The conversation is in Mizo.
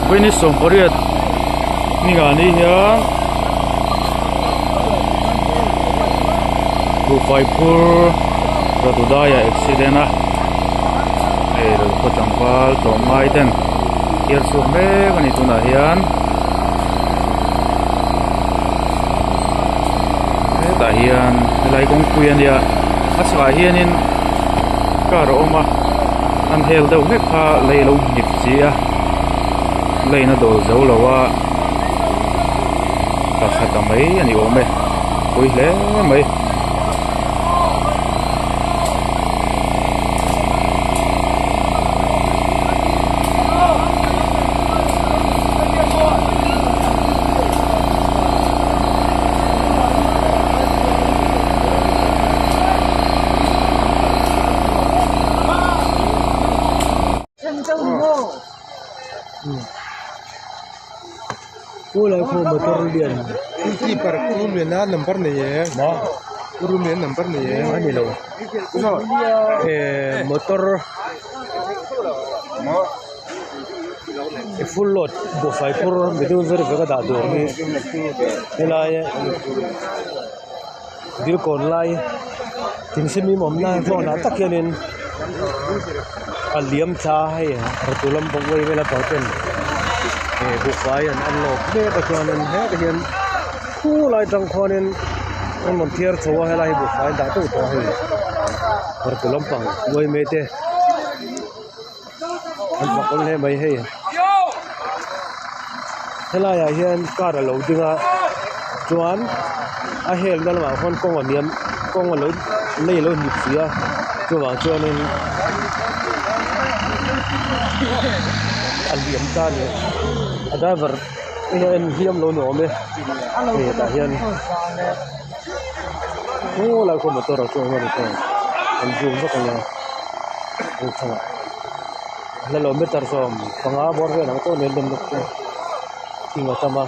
Vawiin sawmpariat hmingah ni hian buhfai phur Ratudai-a accident a hei khaw tlangval tlawmngai ten thiar chhuak mek a ni tunah hian hetah hian helai kawngpui a nia a chhakah hianin car a awm a an hel deuh hlek kha lei a lo nghet si a lane a dawl zo lo a tla thla ta mai a ni awm e pawi hle mai. Motor lian a ni lo eh motor full load buhfai phur middle vel veka dah tur hi helai dilkawn lai thingsemim awmna zawnah tak hianin a liam thla a hei ratu lampang uai vel a kal ten eh buhfai an unload mek a chuanin hetah hian khulai atang khuanin an rawn thiar chho a helai hi buhfai an dah teuh tawh a hei ratu lampang uai mai te an fak awm hle mai hei helai ah hian car alo ding a chuan a hel na lamah khuan kawng a hniam kawng alo lei alo hnip si a chuvang chuanin a liam ta a ni a driver hian hliam lo ni awm e hei tah hian khulai khaw motor ah chuan an zoom vak ania. Hla lo meter sawm panga bawr vel ang tawh nen lem bawk chu thing a tam a.